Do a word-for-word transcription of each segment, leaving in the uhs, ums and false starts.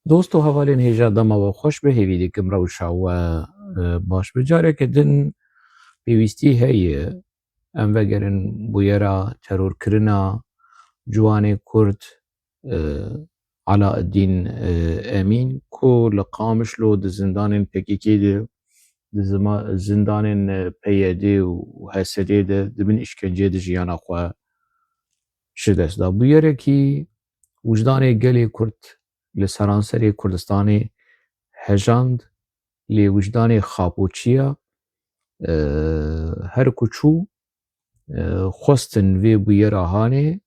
Dost û hevalên hêja, dema we xweş be, hêvî dikim rewşa we, e, baş be. Careke din pêwîstî heye em vegerin bûyera terorkirina ciwanê Kurd, e, Alaeddîn, e, Emîn, ku li Qamişlo di zindanên P K K de, di zima-, zindanên, e, P Y D û H S D de di bin îşkenceyê de jiyana xwe ji dest da. Bûyerekî wijdanê gelê Kurd li seranserê Kurdistanê hejand, lê wijdanê xapoçiya, e, her ku çû, e, xwestin vê bûyera hanê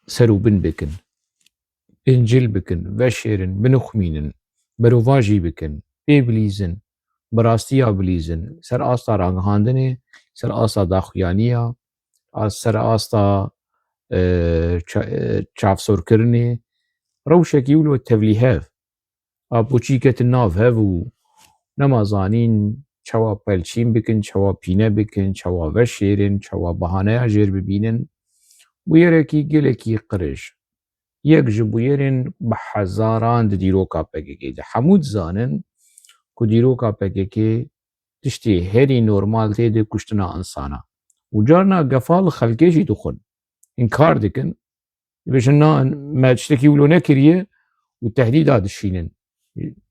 ser û bin bikin, pêncil bikin, veşêrin, binixmînin, berovajî bikin, pê bilîzin, bi rastiya bilîzin, ser asta ragihandinê, ser asta daxuyaniya, a-, ser asta, e, ça-, e, çavsorkirinê, rewşekî wilo tevlîhev. Apoçî ketin nav hev û nema zanîn çawa pelçîn bikin, çawa pîne bikin, çawa veşêrin, çawa bahaneya jêr bibînin. Bûyerekî gelekî qirêj. Yek ji bûyerên bi hezaran di dîroka P K K de. Hemû dizanin ku dîroka P K K tiştê herî normal tê de kuştina insana. Û carna gefa li xelkê jî dixwin. Înkar dikin. Dibêjin, na, me tiştekî wilo nekiriye û tehdîda dişînin.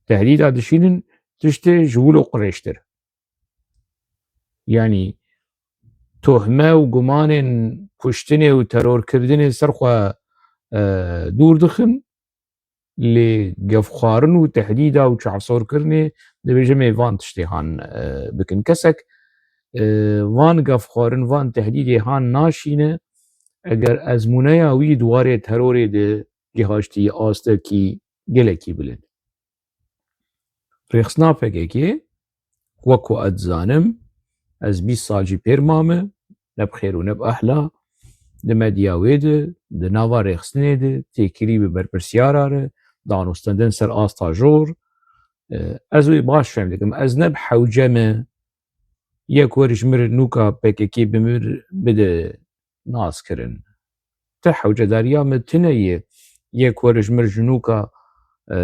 Tehdîda dişînin tiştê ji wilo qirêjtir. Yanî tohme û gumanên kuştinê û terorkirdinê ser xwe, e, dûr dixin. Lê gefxwarin û tehdîda û çavsorkirinê dibêje me van tiştê han, e, bikin. Kesek, e, van gefxwarin, van tehdîdê han naşîne, eger ezmûneya wî di warê terorê de gihaştî astekî gelekî bilind. Rêxistina P K K, wek ku ez dizanim, ez bîst sal jî pêr mame, ne bi xêr û ne bi ehla, di medya wê de, di nava rêxistinê de, têkilî bi berpirsyara re, danûstendin ser asta jor. E, ez wê baş fêm dikim. Ez ne bi hewce me, yek wer ji mir nûka P K K bi mir bide nas kirin. Ti hewcedariya me tune ye. Yek wer ji mir ji nûka, e,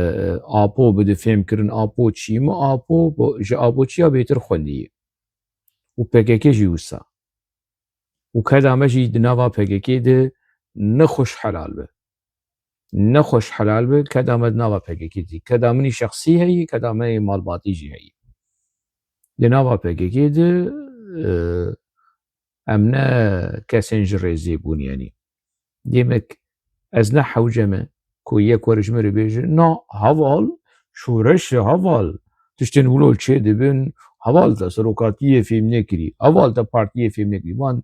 Apo bide fêm kirin. Apo çi? Min Apo bo-, ji Apoçiya bêtir xwendiye. Û P K K jî wisa. Û keda me jî di nava P K K de nexweş helal be. Nexweş helal be, keda me di nava P K K de. Keda min î şexsî heye, keda me yê malbatî jî heye. Di nava P K K de, e, em ne kesên ji rêzê bûn, yanî. Demek ez ne hewce me ku yek wer ji min re bêje, na, heval, şoreş e, heval, tiştên wilo çê dibin, heval, te serokatiyê fêm nekirî, heval, te partiyê fêm nekirî. Van,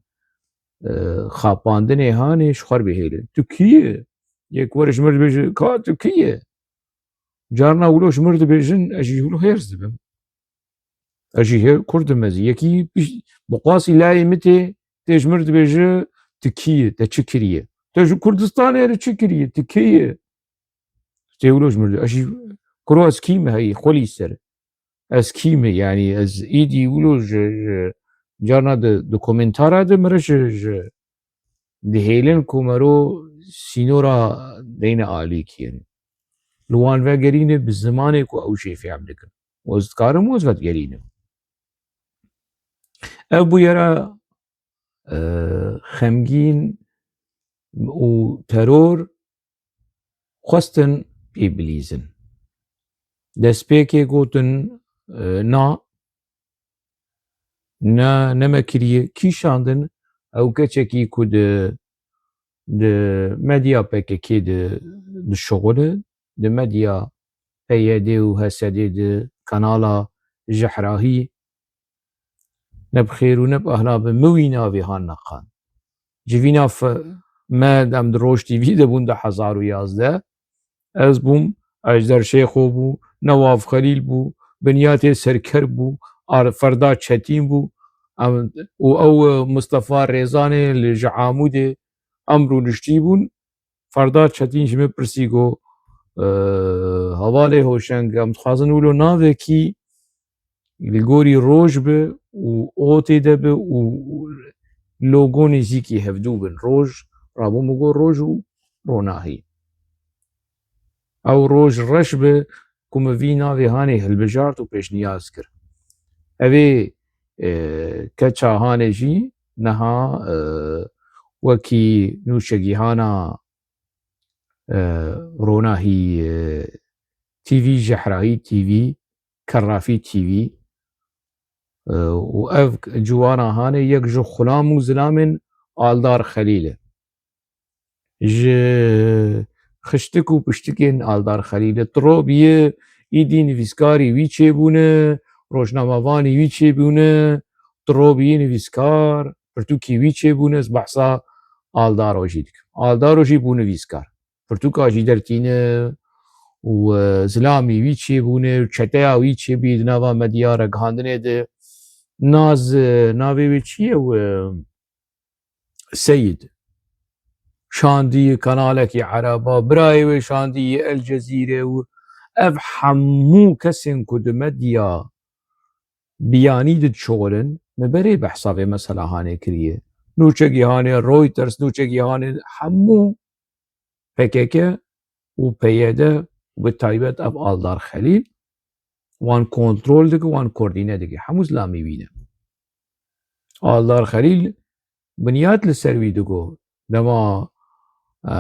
e, xapandinê hanê ji xwe re bihêlin. Tu kî yî? Yek wer ji min re bêje, ka tu kî yî? Carna wilo ji min re dibêjin, ez jî wilo hêrs dibim. Ez jî hê Kurd im, ez jî yekî piş-, bi qasî layê min tê, tê ji min re dibêje, tu kî yî, te çi kiriye? Te ji Kurdistanê re çi kiriye? Tu kî yî? Tê wilo ji min re, ez jî kuro ez kî me heyî, xwelî ser. Ez kî me, yanî ez îdî wilo ji, ji carna di, di komentara de min re ji, ji dihêlin ku mero sînora deyne alî kî, yanî. Li wan vegerîne bi zimanê ku ew jê fêm dikin. Ez dikarim ez vegerînim. Ev bûyera, e, xemgîn û teror xwestin pê bilîzin. Destpêkê gotin, e, na, ne, ne me kiriye. Kî şandin? Ew keçekî ku di, di medya P K K de dişuxule, di medya P Y D û H S D de, kanala Jehrahî, ne bi xêr û ne bi ehla be, min wî navê han neqand. Civîna fe-, me dem di Roj T V de bûn du hezar û yazdeh. Ez bûm, Ejder Şêxo bû, Newaf Xelîl bû, Binyatê Serker bû, Ar-, Ferda Çetîn bû, em, û ew, e, Mistefa Rêzanê li ji Amûdê em rûniştî bûn. Ferda Çetîn ji min pirsî, got, e, hevalê Hoşeng, em dixwazin wilo navekî li gorî roj bi û otê de bi û logo nêzîkî hevdû bin. Roj, rabû min got, roj û ronahî. Ew roj reş bi ku min vî navê hanê hilbijart û pêşniyaz kir. Evê, e, keça hanê jî niha, e, wekî nûçegîhana, e, Ronahî, e, T V, Jehrahî T V, Kerrafî T V, e, û ev ciwana hanê yek ji xulam û zilamên Aldar Xelîl e. Ji xiştik û piştikên Aldar Xelîl e. Tirobiyê îdî nivîskarî wî çêbûne, rojnamevanî wî çêbûne, tirobiyê nivîskar, pirtûkî wî çêbûne, ez behsa Aldaro jî dikim. Aldaro jî bû nivîskar. Pirtûka jî dertîne û, e, zilamî wî çêbûne û çeteya wî çêbî di nava medya re gihandinê de. Naz, e, navê wê çi ye? Û, e, Seyid. Şandî kanalekî Ereba, birayê wê şandî El Cezîre û ev hemû kesên ku di medya biyanî de dişuxulin, me berê behsa vê mesela hanê kiriye. Nûçegî hanê, Reuters, nûçegî hanê, hemû P K K û P Y D û bi taybet ev Aldar Xelîl wan kontrol dike, wan koordîne dike. Hemû zilamî wî ne. Aldar Xelîl binyat li ser wî digo. Dema, e,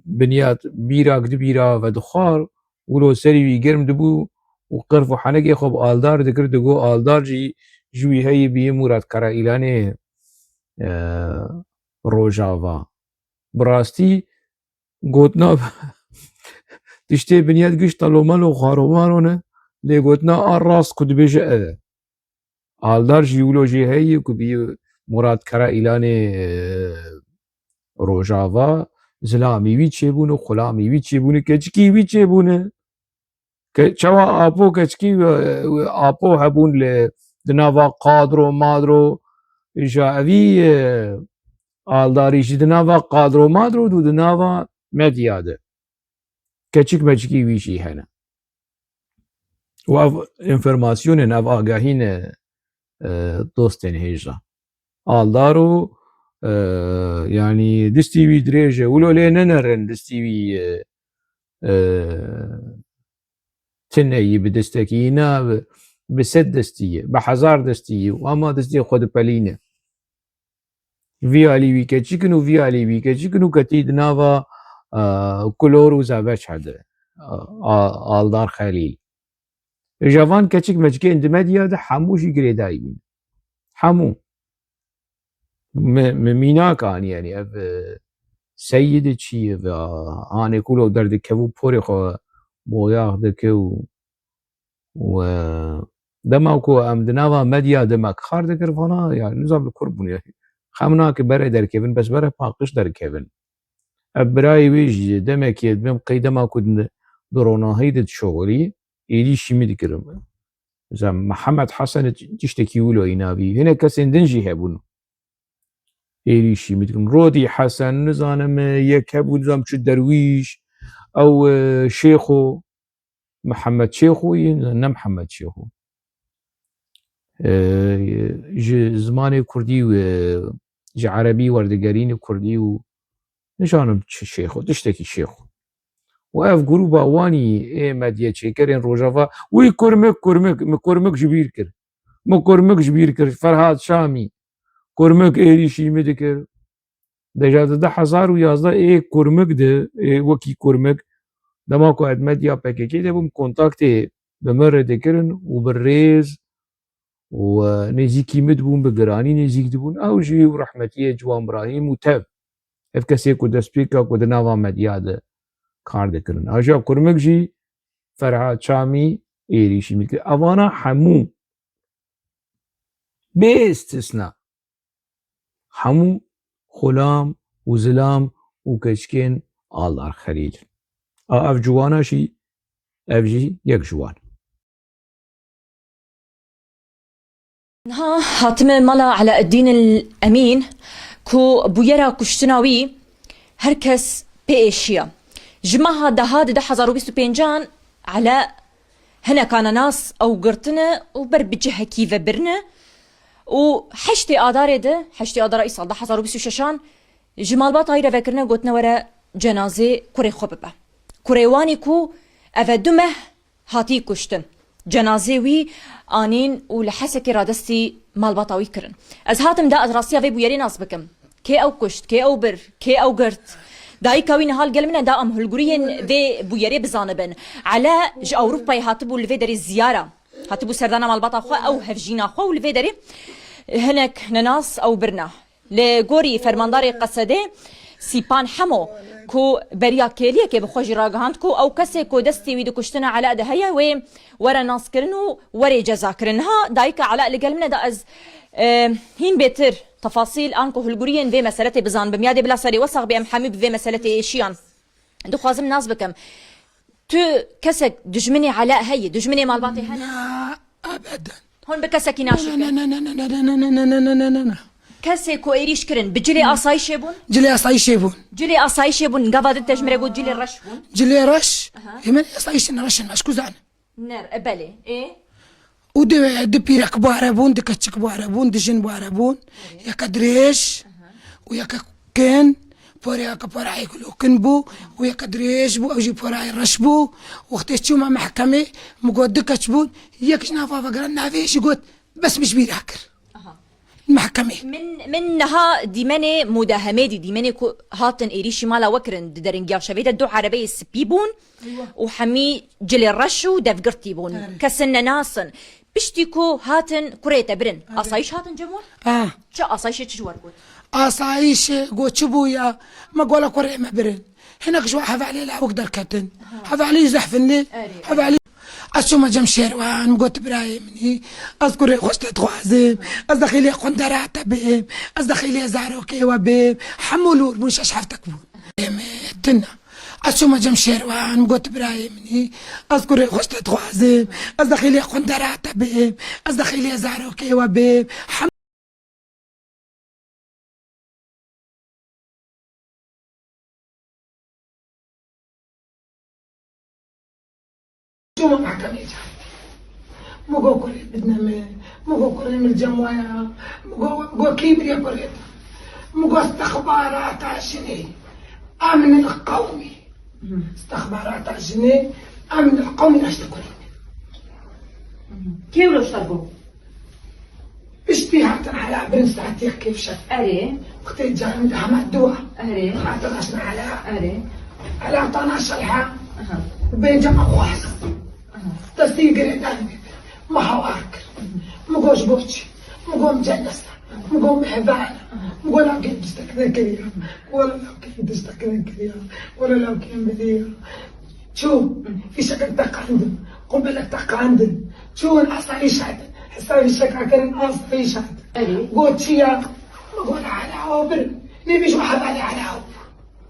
binyat bîrak dibîra vedixwar, wilo serî wî germ dibû û qerf û henekê xwe bi Aldar dikir, digo Aldar jî ji wî heyî bî Murat Karaîlanê, e, Rojava. Bi rastî gotina tiştê binyat gişta lomelo xwaromaro ne, lê gotina a rast ku dibêje ev e. Aldar jî wilo jê heye ku bî Murat Kara Îlanê, e, Rojava, zilamî wî çêbûne, xulamî wî çêbûne, keçikî wî çêbûne. Ke-, çawa Apo keçikî, e, e, Apo hebûn li di nava qadro, madro, îja evî, e, Aldarî jî di nava qadro, madro û di nava medya de. Keçik mecikî wî jî hene. Û ev informasyonên, ev agahî ne, e, dostên hêja. Aldaro, e, yanî distî wî dirêj e. Wilo lê nenerin distî wî, e, e, tineyî bi distekî, na bi, bi sed distî ye, bi hezar distî ye. Û ama distê xwe dipelîne. Vî alî wî keçik in û vî alî wî keçik in û ketî di nava, e, Kulor û Zaveç hedi. A-, Aldar Xelîl. Ji van keçik mecikên di medya de hemû jî girêdayî bîn. Hemû. Mi, mi mînak anî, yanî ev, e, Seyid çi ye ve, a, anê Kulo derdikevû porê xwe boyax dike û Û, e, dema ku em di nava medya de me kar dikir, vana, ya, nizam li kur bûne. Xem nake bere derkevin, bes bere paqij derkevin. Ev birayê wê jî demekê, dibêm qey dema ku di, di ronahî de dişoxilî, êrîşî min dikirin. Mesela Mihemed Hesen tiştekî wilo îna bî. Hinek kesên din jî hebûn. Êrîşî min dikirin. Rodî Hesen, nizanim, e, yek hebû, nizam çi derwîş, ew, e, Şêxo, Mihemed Şêxo yê, ne Mihemed Şêxo. E, ji zimanê kurdî û, e, ji erebî werdigerîne kurdî û nizanim çi Şêxo, tiştekî Şêxo. Û ev grûba wanî ê medya çêkerên Rojava, wî kurmik, kurmik, min kurmik ji bîr kir. Min kurmik ji bîr kir, Ferhad Şamî. Kurmik êrîşî min dikir. Deja di du hezar û yazdeh ê kurmik de, ê wekî kurmik, dema ku ez medya P K K de bûm, kontaktê bi min re dikirin û bi rêz û, e, nêzîkî min dibûn, bi giranî nêzîk dibûn. Ew jî û rehmetiyê Ciwan Birahîm û tev. Ev kesê ku destpêka ku di nava medya de kar dikirin. Aja kurmik jî Ferhad Çamî êrîşî min dikir. Evana hemû bê istisna. Hemû xulam û zilam û keçikên Aldar Xelîl. A ev ciwana jî, ev jî yek ciwan. Niha hatime mala Eleeddîn el Emîn ku bûyera kuştina wî her kes pê êşiya. Ji meha deha di du hezar û bîst û pêncan Ele hineka nenas ew girtine û ber bi cihekî vebirine û heştê Adarê de, heştê Adara îsal du hezar û bîst û şeşan ji malbata wî re vekirine, gotine were cenazê kurê xwe bibe. Kurê wan ê ku ev e du meh hatî kuştin. Cenazê wî anîn û li Hesekê radestî malbata wî kirin. Ez hatim da ez rastiya vê bûyerê nas bikim. Kê ew kuşt, kê ew bir, kê ew girt? Dayika wî niha li gel min e, da em hilguriyên vê bûyerê bizanibin. Ela ji Ewropayê hatibû li vê derê ziyara. Hatibû serdana malbata xwe, ew hevjîna xwe û li vê derê hinek nenas ew birna. Li gorî fermandarê Qesedê Sîpan Hemo ku beriya kêliyekê bi xwe jî ragihand ku ew kesê ku destê wî di kuştina Ela de heye wê were naskirin û were cezakirin. Niha dayika Ela li gel min e da ez, e, hîn bêtir tefasîl an ku hilguriyên vê meseletê bizanibim. Ya dê bila serê we sax bê em hemî bi vê meseletê êşiyan. Dixwazim nas bikim. Tu kesek dijminê Ela heye, dijminê malbatê hene? Na, ebeden. Hûn bi kesekî naşikin? Na, na, na. Kesê ku êrîş kirin, bi cilê asayîşê bûn? Cilê asayîşê bûn. Cilê asayîşê bûn, gava din te ji min re got cilê reş bûn. Cilê reş? Aha. Ê min asayîşên reş in, ez ku zanim. Ner, e, belê. Ê? Û di, di pîrek bare bûn, di keçik bare bûn, di jin bare bûn. Erê. Yeke dirêj û yeke kin, poreyeke porayê ku lokin bû û yeke dirêj bû, ew jî porayê reş bû. Wextê çûme mehkemê, min got du keç bûn, yek ji nava vegiran navê jî got, bes min ji bîra kir. Aha. Mehkemê. Min, min niha dîmenê mudahemê dî, dîmenê ku hatin êrîşî mala we kirin di deringiya şevê de du erebeyê spî bûn. Eywa. Û hemî cilê reş û devgirtî bûn. Erê. Kesin nenasin. Piştî ku hatin kurê te birin, erê, asayîş hatin cem we? Ah. Çi asayîşê çi ji we got? Asayîşê got çi bû ya? Me gola kurê me birin. Hinek ji we hevalê lawik derketin. Ha. Hevalî zehfin lê. Erê, erê. Hevalî. Ez çûme cem Şêrwan, min got, birayê min î, ez kurê xwe ji te dixwazim. Ez dexîlê qundera te bêm. Ez dexîlê zarokê we bêm. Hemû lûr bûn, şeş heftek bûn. Em, tune. Ez çûme cem Şêrwan, min got, birayê min î, ez kurê xwe ji te dixwazim. Ez dexîlê qundera te bêm. Ez dexîlê zarokê we bêm. Hem Çûme mehkemê cardî. Min got, kurê bidine min. Min got, kurê min li cem we ya. Min got, got, kî biriye kurê te? Min got, istixbarata jinê. Emnil qewmî. Hı. Istixbarata jinê, emnil qewmî raşte kurê min. Hı. Kê wilo ji te got? Piştî hatin Ela birin saetê yekê şev. Erê. Wextê carî de hema diwa. Erê. Hatin raştin Ela. Erê. Ela tana şerha. Aha. Bê cema xwe hesas. Aha. Destî girêdan bî. Me hawar kir. Min got ji bo çi? Min got min cennes e. Min got min heval e. Min got lawkên tiştek nekiriye. Wele lawkên tiştek nekiriye. Wele lawkên biliye. Çûn, fîşekek teqandin, qumbelek teqandin. Çûn, asayîş hatin. Hesabî şeka kirin, asayîş hatin. Erê. Got, çi ya? Min got, Ela o bir. Nêbî ji we hevalê Ela o.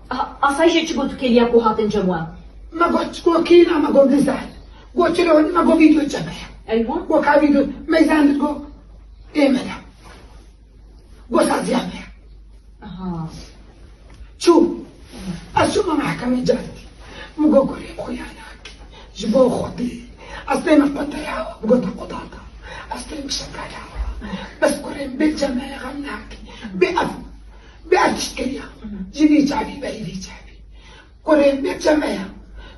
A-, asayîşê çi got tu kêliya ku hatin cem we? Me got, got kî na, me got nizan. Got çilo, me got vîdeo cem me ya. Eywa. Got ka vîdeo, meyzan dit got, ê me la. Got saziya me ya. Aha. Çû. Ez çûme mehkemê cardî. Min got, kurê xwe ya nakî. Ji bo Xwedê. Ez tême qundera we. Min got, te qudata. Ez tême şekala we. Bes kurê min bê cem me ya, xem nakî. Bê ev. Bê ev tişt kiriya. Ji vî çavî berî vî çavî. Kurê min bê cem me ya.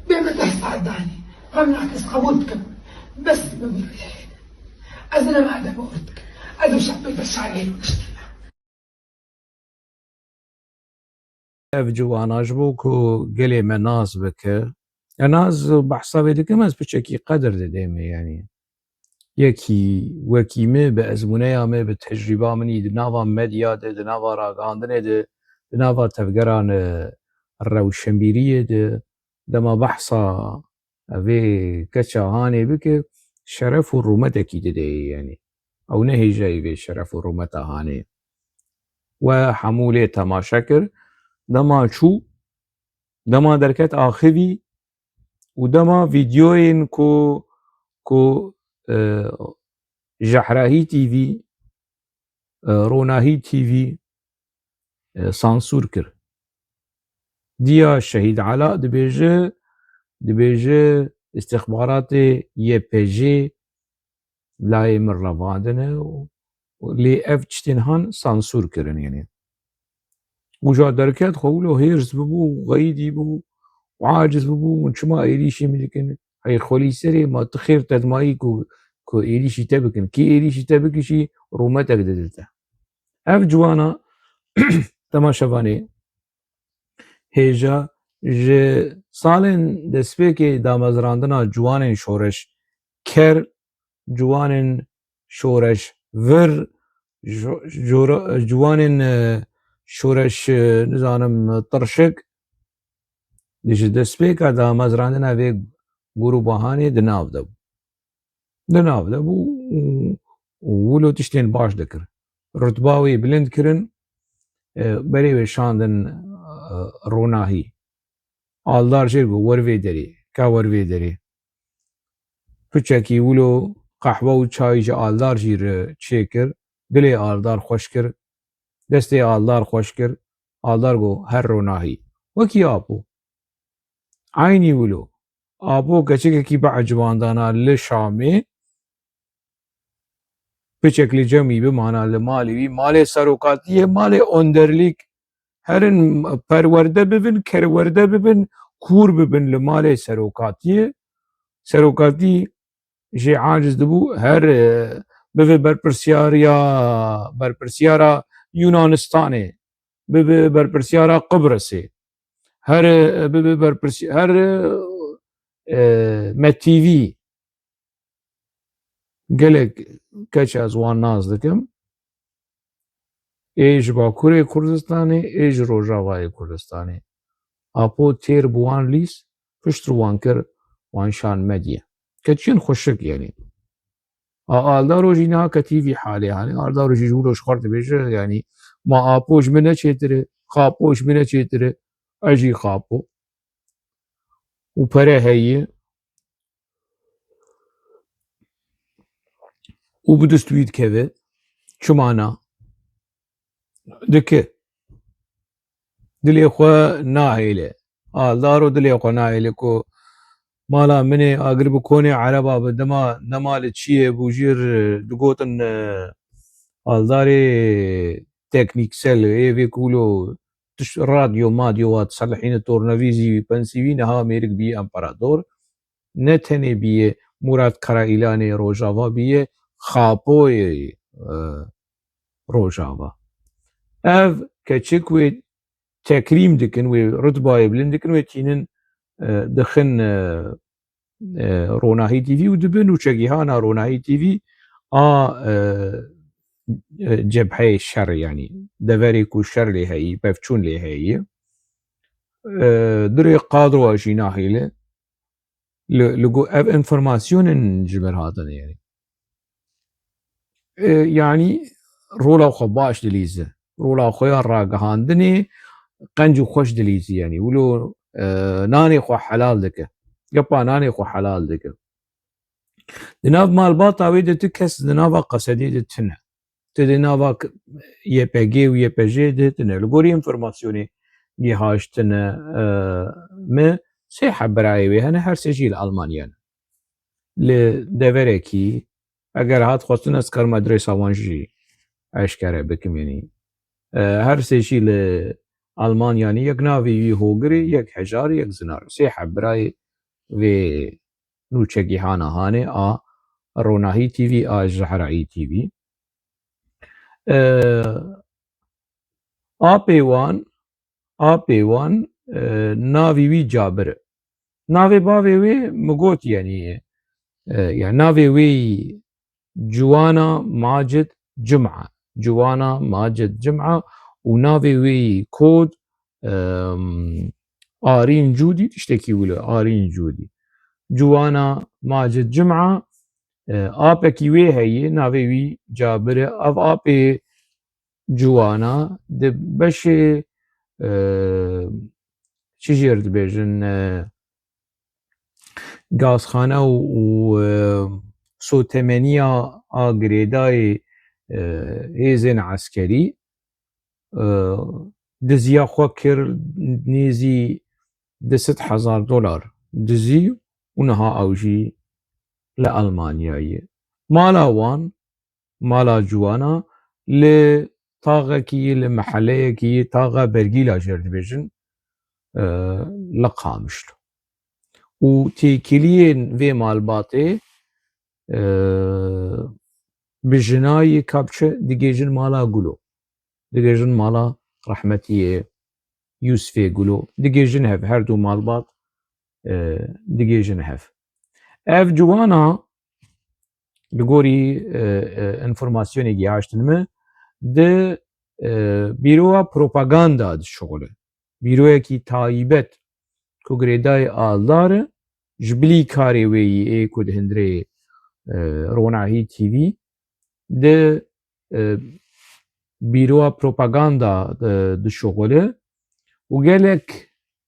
Bê min deh saet danî. Xem nakî, ez qebûl dikim. Bes min bi rihê. Ez nema de bor dikim. Ez û şepê de şarê rûniştime. Ev ciwana ji bo ku gelê me nas bike. Ya naz behsa vê dikim, ez piçekî qedir didêm, yanî. Yekî wekî min, bi ezmûneya min, bi tecrîba min î di nava medya de, di nava ragihandinê de, di nava tevgeran, e, rewşenbîriyê de, dema behsa vê keça hanê bike, şeref û rûmetekî dideyê, yanî. Ew nehêjayî vê şeref û rûmeta hanê. We hemû lê temaşe kir. Dema çû, dema derket axivî û dema vîdyoyên ku, ku, e, Jehrahî T V, e, Ronahî T V, e, sansûr kir. Diya Şehîd Ela dibêje, dibêje îstixbaratê Y P G layê min revandine û, û lê ev tiştên han sansûr kirin, yanî. Û ja derket xwe wilo hêrs bibû, xeyidî bû, aciz bûbû, hûn çima êrîşî min dikin? Hey xwelî serê ma tu xêr te dimayî ku, ku êrîşî te bikin. Kî êrîşî te bikişî, rûmetek dide te. Ev ciwana temaşevanê hêja ji salên destpêkê damezrandina ciwanên şoreşker, ciwanên şoreşvir, jo-, jora-, ciwanên, e, şoreş, e, nizanim, tirşik, ji destpêka damezrandina vê grûbahanê di nav de bû. Di nav de bû û, û wilo tiştên baş dikir. Rutba wê bilind kirin, e, berê wê şandin, e, ronahî. Aldar jê got, "Wer vê derê, ka wer vê derê." Piçekî wilo qehwe û çayî ji Aldar jî re çêkir, dilê Aldar xweş kir, destê Aldar xweş kir. Aldar got, "Her ronahî." Wekî apo. Eynî wilo. Apo keçikekî biecibandana li Şamê, piçek li cem wî bimana li malê wî, malê serokatiyê, malê onderlîk, herin perwerde bibin, kerwerde bibin, kûr bibin li malê serokatiyê. Serokatî jê aciz dibû, her, e, bibe berpirsiyariya, berpirsiyara Yunanistanê, bibe berpirsiyara Qibrisê, her, e, bibe berpirsiyara, her, e, e, me T V. Gelek keç ez wan nas dikim. Ê ji Bakurê Kurdistanê, ê ji Rojavayê Kurdistanê. Apo têr bi wan lîs, pişt wan kir, wan şan mediye. Keçiyên xweşik, yanî. A Aldaro jî niha ketî vî halê, hanî Aldaro jî ji wilo ji xwe re dibêje, yanî, "Ma Apo ji min ne çêtir e, Xapo ji min ne çêtir e, ez jî Xapo." Û pere heye, û bi dest wî dikeve, çima na? Dike. Dilê xwe nahêle. Aldaro dilê xwe nahêle ku mala min ê, agir bi konê ereba bi dima nema li çiyê bû jîr digotin, e, Aldarê teknîksel, ê vê ku wilo tişt radyo madyo hat selehîne tornavîzî wî pensî wî niha mêrik bî împerator. Ne tenê bîye Murat Karaîlanê Rojava, bîye Xapoyê, e, Rojava. Ev keçik wê tekrîm dikin, wê rutbayê bilind dikin, wê tînin, e, dixin, e, e, Ronahî T V û dibi nûçegihana Ronahî T V a, e, e, cebheyê şer, yanî deverê ku şer lê heyî, pevçûn lê heyî. E, durê kadroa jî nahêle. Li, li go-, ev informasyonên ji ber hatine, yanî. E, yanî rola xwe baş dilîze. Rola xwe ya ragihandinê qenc û xweş dilîze, yanî. Wilo, e, nanê xwe helal dike. Gepa nanê xwe helal dike. Di nav malbata wê de tu kes di nava qesedê de tune. Tu di nava k-, Y P G û Y P J de tune. Li gorî informasyonê gihaştine, e, me, sê heb birayê wê hene, her sê jî li Almanya ne. Li deverekî, eger hat xwestin ez karim adresa wan jî eşkere bikim, yanî, e, her sê jî li Almanya ne, yek navê wî Hogirê, yek Hejarê, yek Zinarê. Sê heb birayê vê nûçegihana hanê a Ronahî T V a Zehrayî T V. E, apê wan, apê wan, e, navê wî Cabir e. Navê bavê wê min got, yanî, e, ya navê wê Ciwana Macid Cuma. Ciwana Macid Cuma û navê wê kod, em, Arîn Cûdî, tiştekî wilo, Arîn Cûdî. Ciwana Macid Cuma, e, apekî wê heye, navê wî Cabir e. Ev apê ciwana di beşê, e, çi jê re dibêjin, e, gazxane û, û, e, sotemeniya a girêdayê, e, hêzên eskerî, e, diziya xwe kir nêzî du sed hezar dolar dizî û niha ew jî li Almanya ye. Mala wan, mala ciwana li taxekî, li meheleyekî, taxa Bergîla jê re dibêjin. e, li Qamişlo. Û têkiliyên vê malbatê, e, bi jinayê ka biçe digêjin mala Gulo. Digêjin mala rehmetiyê Yûsifê Gulo. Digêjin hev, her du malbat, e, digêjin hev. Ev ciwana, li gorî, e, e, informasyonê gihaştin min, di, e, bîroya propaganda dişuxule. Bîroyekî taybet ku girêdayê Aldar e, ji bilî karê wê yî ê ku di hundirê, e, Ronahî T V di, e, bîroya propaganda, e, dişuxule û gelek,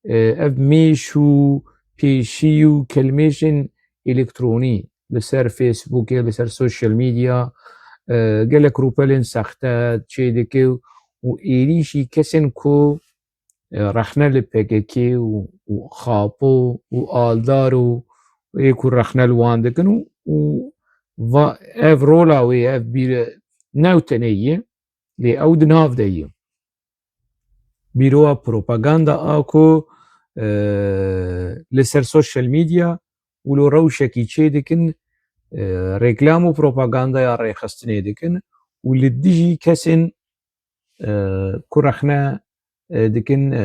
e, ev mêş û pêşî û kelmêşên elektronî li ser Facebookê, li ser social media, e, gelek rûpelên sexte çêdike û êrîşî kesên ku, e, rexne li P K K û, û Xapo û Aldar û ê ku rexne li wan dikin û, û va, ev rola wê, ev bîre ne tenê ye, lê ew di nav de ye. Bîroya propaganda a ku, e, li ser social media wilo rewşekî çê dikin, e, reklam û propagandaya rêxistinê dikin û li dijî kesên, e, ku rexne, e, dikin, e,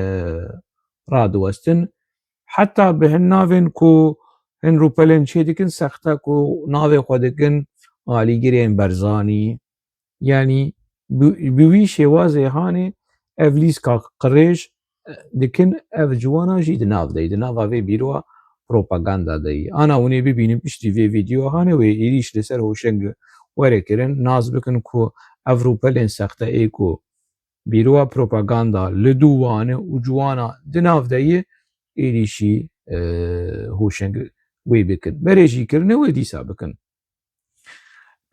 radiwestin. Heta bi hin navên ku hin rûpelên çê dikin, sexte ku navê xwe dikin Alîgirên Berzanî, yanî bi, bi wî şêwazê hanê ev lîska qirêj, e, dikin, ev ciwana jî di nav de yî, di nava vê bîroya propaganda de yî. Ana hûn ê bibînin piştî vê vîdeo hanê wê êrîş li ser Hoşeng were kirin, nas bikin ku ev rûpelên sexte ê ku bîroya propaganda li dû wan e û ciwana di nav de yî, êrîşî, e, Hoşeng wê bikin. Berê jî kirine wê dîsa bikin.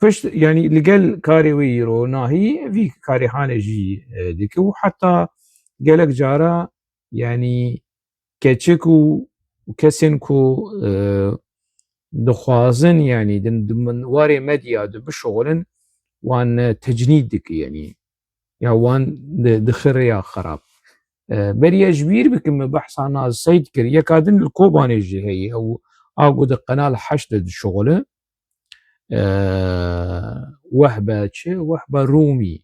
Pişt, yanî li gel karê wê yî Ronahî vî karê hanê jî, e, dike û heta gelek cara, yanî keçik û, û kesên ku, e, dixwazin, yanî di, di min warê medya de bişuxulin, wan, e, tecnîd dike, yanî ya wan di, dixe rêya xerab. E, beriya ji bîr bikim, min behsa Naz Seyd kir. Yeka din li Kobanê jî heye. Ew a ku di Qenal Heşt de dişuxule. E, Wehbe çi? Wehbe Rûmî.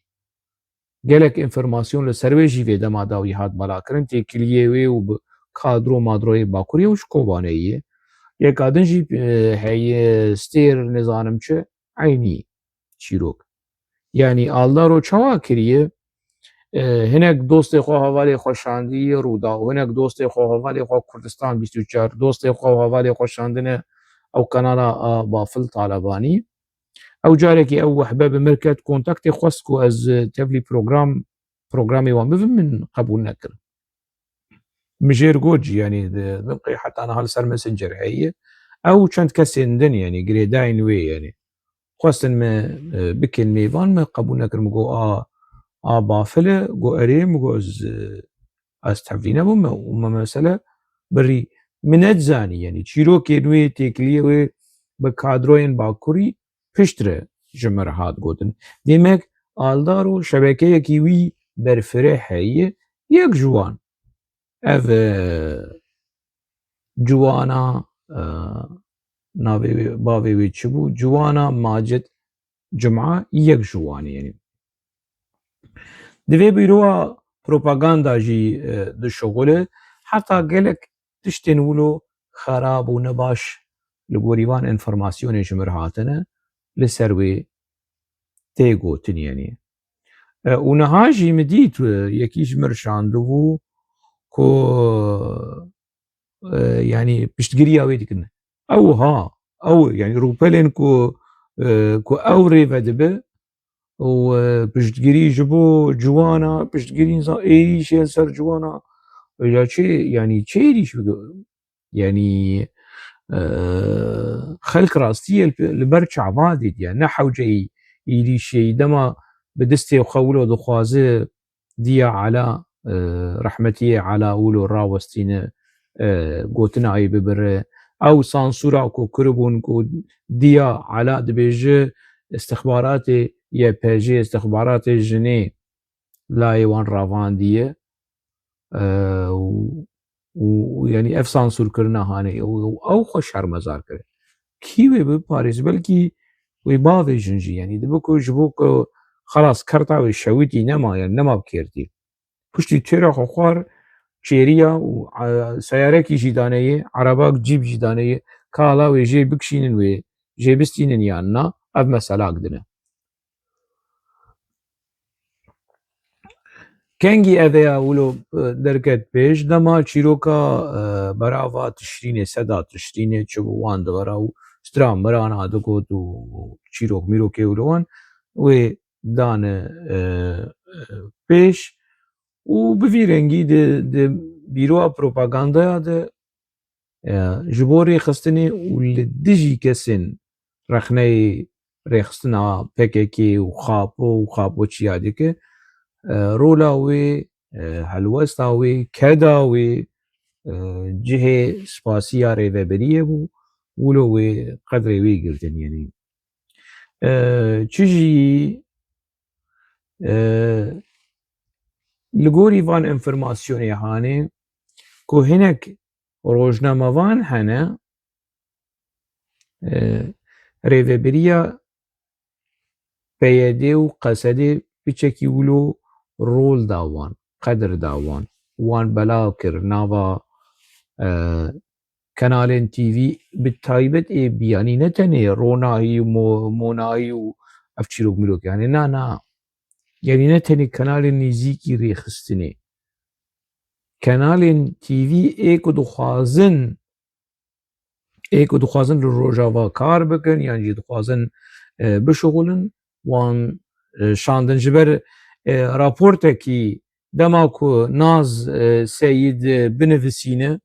Gelek înformasyon li ser wê jî vê dema dawî hat balakirin. Têkiliyê wê û bi kadro madroyê Bakurê û ji Kobanê ye. Yeka din jî, e, heye Stêr, nizanim çi, eynî çîrok. Yanî Aldaro çawa kiriye? E, hinek dostê xwe, hevalê xwe şandiye Rûdaw, hinek dostê xwe, hevalê xwe Kurdistan bîst û çar, dostê xwe, hevalê xwe şandine ew kanala a Bafil Talebanî. Ew carekî ew wehbe bi mir ket kontaktê, xwest ku ez, e, tevlî program, programê wan bibim, min qebûl nekir. Min jêr got jî, yanî di, di qey heta niha li ser Messenger heye. Ew çend kesên din, yanî girêdayên wê, yanî xwestin me, e, bikin mêvan, me qebûl nekir. Min got, a, a Bafil e? Got, erê. Min got, ez, e, ez tevlî nebûm, me, û me mesele birî. Min nedizanî, yanî çîrokên wê, têkiliyê wê bi kadroyên Bakurî piştre ji min re hat gotin. Demek Aldaro şebekeyekî wî berfireh heye, yek ji wan. Ev, e, ciwana, e, navê wê, bavê wê çi bû? Ciwana Macid Cuma yek ji wan e, yanî. Di vê bîroya propaganda jî, e, dişuxule, heta gelek tiştên wilo xerab û nebaş li gorî van înformasyonên ji mir hatine, li ser wê tê gotin, yanî. E, û niha jî min dît, e, yekî ji mir şandibû ku, e, yanî piştgiriya wê dikin. Ew ha, ew, yanî rûpelên ku, e, ku ew rê vedibe û, e, piştgirî ji bo ciwana, piştgirî niza êrîşên ser ciwana, ya çi, yanî çi êrîş bike? Yanî, e, xelk rastiyê li, li ber çavan dîtiye. Ne hewceyî êrîşê yî dema bi destê xwe wilo dixwaze Diya Ela, e, rehmetiyê Ela wilo rawestîne, e, gotina wî bibire. Ew sansûra ku kiribûn ku Diya Ela dibêje istixbaratê Y P G, istixbaratê jinê layê wan ravandiye, e, û û, û, yanî ev sansûrkirina hanê û, û ew xwe şermezar kir. Kî wê biparêz? Belkî wê bavê jin jî, yanî dibe ku ji bo ku xelas kerta wê şewitî nema, yanî nema bi kêrtî. Piştî têra xwe xwar çêriya û, e, seyarekî jî daneyê, erebak cîp jî daneyê, ka ala wê jê bikişînin, wê jê bistînin yan na, ev meselak din e. Kengî ev ya wilo, e, derket pêş, dema çîroka, e, berava Tişrînê, seda Tişrînê çi bû, wan digera û stran miran a digot û çîrok mîrokê wilo wan wê dane, e, e, pêş û bi vî rengî di, di bîroya propagandaya de, e, ji bo rêxistinê û li dijî kesên rexneyê rêxistina P K K û Xapo û Xapo çiya dike, e, rola wê, e, helwesta wê, keda wê, e, cihê spasiya rêveberiyê bû, wilo wê qedrê wê girtin, yanî. E, çi jî, e, li gorî van înformasyonê hanê ku hinek rojnamevan hene, e, rêveberiya P Y D û Q S D piçekî wilo rol da wan, qedir da wan. Wan belav kir nava, e, kanalên T V, bi taybet ê biyanî, ne tenê Ronahî û Mo-, Monahî û ev çîrok mîrok, yanî na, na. Yanî ne tenê kanalên nêzîkî rêxistinê. Kanalên T V ê ku dixwazin, ê ku dixwazin li Rojava kar bikin yan jî dixwazin, e, bişuxulin, wan, e, şandin. Ji ber, e, raportekî dema ku Naz, e, Seyîd, e, binivisîne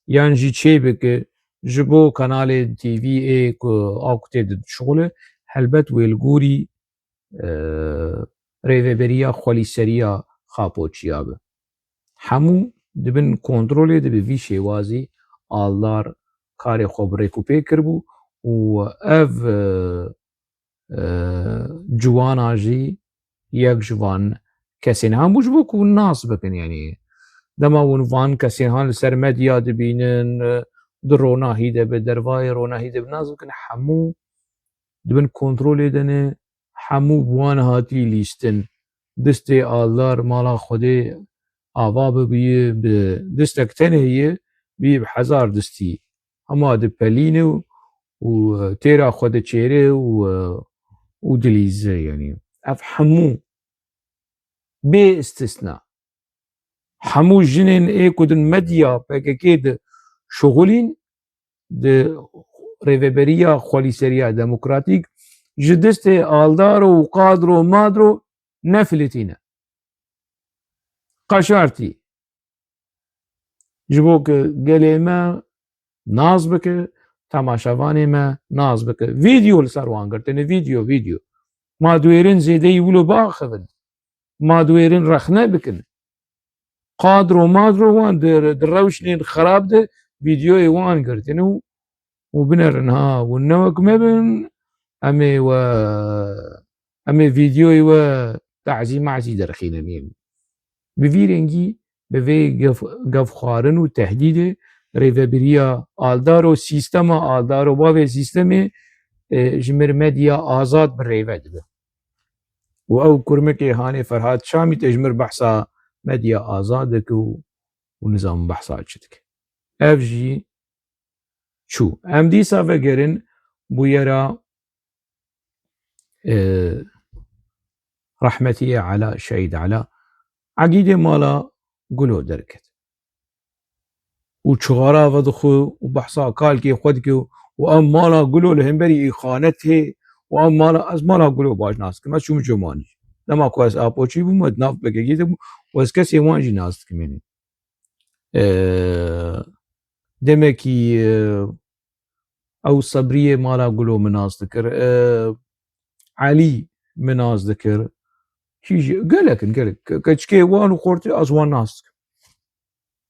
yan jî çêbike ji bo kanalê T V ê ku a ku tê dişuxule, helbet wê li gorî, e, rêveberiya xwelîseriya Xapo çiya be. Hemû di bin kontrolê de bi vî şêwazî Aldar karê xwe bi rêkûpêk kiribû û ev, e, e, ciwana jî yek ji van kesên hebû ji bo ku hûn nas bikin, yanî dema hûn van kesên han li ser medya dibînin, e, di ronahî de be, dervayê ronahî de be nas bikin, hemû di bin kontrolê de ne, hemû bi wan hatî lîstin. Distê Aldar mala Xwedê ava bibî, bi distek tenê ye, bî bi hezar distî. Hema dipelîne û, û têra xwe diçêre û, û dilîze, yanî. Ev hemû bê istisna. Hemû jinên ê ku din medya P K K de şuxulîn, di rêveberiya xwelîseriya demokratîk ji destê Aldaro û Qadro Madro nefilitîne. Qeşartî. Ji bo ku gelê me nas bike, temaşevanê me nas bike. Vîdeo li ser wan girtine, vîdeo, vîdeo. Ma duêrin zêdeyî wilo biaxivin. Ma duêrin rexne bikin. Qadro madro wan di, di rewşnên xerab de vîdeoyê wan girtin û, û binerin ha, û ne wek me bin, em ê we, em ê vîdeoyê we tazî mazî derxînin. Bi vî rengî, bi vê gef-, gefxwarin û tehdîdê rêvebiriya Aldaro, sîstema Aldaro, bavê sîstemê, e, ji mir medya azad bi rêve dibe. Û ew kurmikê hanê Ferhat Şamî tê ji mir behsa medya azad dike û, û nizam behsa çi dike. Ev jî çû. Em dîsa vegerin bûyera, e, rehmetiyê Ela, Şehîd Ela. Egîdê mala Gulo derket. Û çixara vedixwe û behsa kalkê xwe dike û em mala Gulo li hemberî îxanet hê û em mala, ez mala Gulo baş nas dikim. Ez çûm Comanî. Dema ku ez Apoçî bûm, ez nav P K K de bûm û ez kesê wan jî nas dikim, yanî. E, demekî, e, ew Sebriyê mala Gulo min nas dikir. E, Elî min nas dikir. Kî jî, gelek in, gelek. Ke-, keçikê wan û xortê ez wan nas dikim.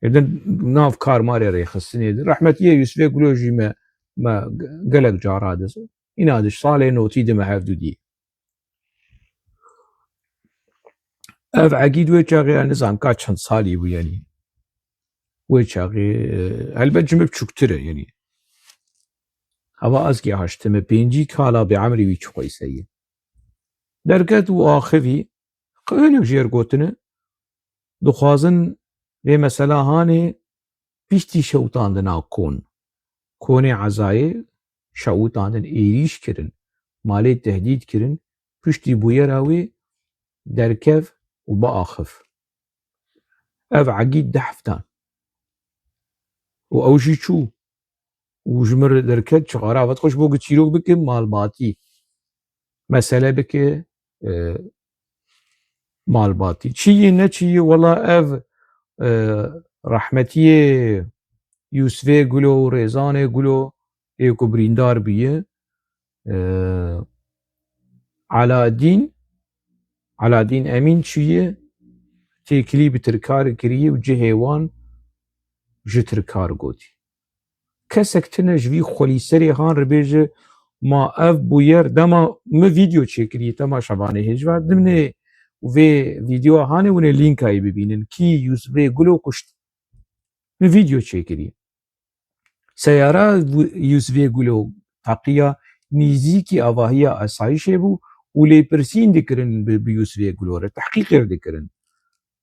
Êdin nav karmarê rêxistinê de. Rehmetiyê Yusufê Gulo jî me, me gelek cara de. Îna de salê notî de me hevdû dî. Ev Egîd wê çaxê, ez nizam ka çend salî bû, yanî. Wê çaxê, e, helbet ji min biçûktir e, yanî. Hava ez kê haştime pêncî kala bê emrî wî çi qeyse ye. Derket û axivî, qewêlek jêr gotine, dixwazin vê mesela hanê piştî şewitandina kon. Konê Ezayê şewitandin, êrîş kirin, malê tehdîd kirin, piştî bûyera wê derkev û biaxiv. Ev Egîd dehf dan. Û ew jî çû. Û ji min re derket, çixara vet xwe ji bo ku çîrok bike malbatî. Mesele bike, e, malbatî. Çi yê ne çi yê, wela ev, e, rehmetiyê Yûsifê Gulo û Rêzanê Gulo ê ku birîndar bûye, e, Aladîn, Aladîn Emîn çûye, têkilî bi tirkar kiriye û cihê wan ji tirkar gotî. Kesek tune ji vî xwelîserê han re bêje, ma ev bûyer dema min vîdeo çêkirî, temaşevanê hêj ve, dimnê vê vîdeoya hanê hûn ê lînkayê bibînin, kî Yûsifê Gulo kuşt. Min vîdeo çêkirî. Seyara Yûsifê Gulo teqiya nîzîkî avahiya asayişê bû û lêpirsîn dikirin bi, bi Yûsifê Gulo re, tehqîqê dikirin.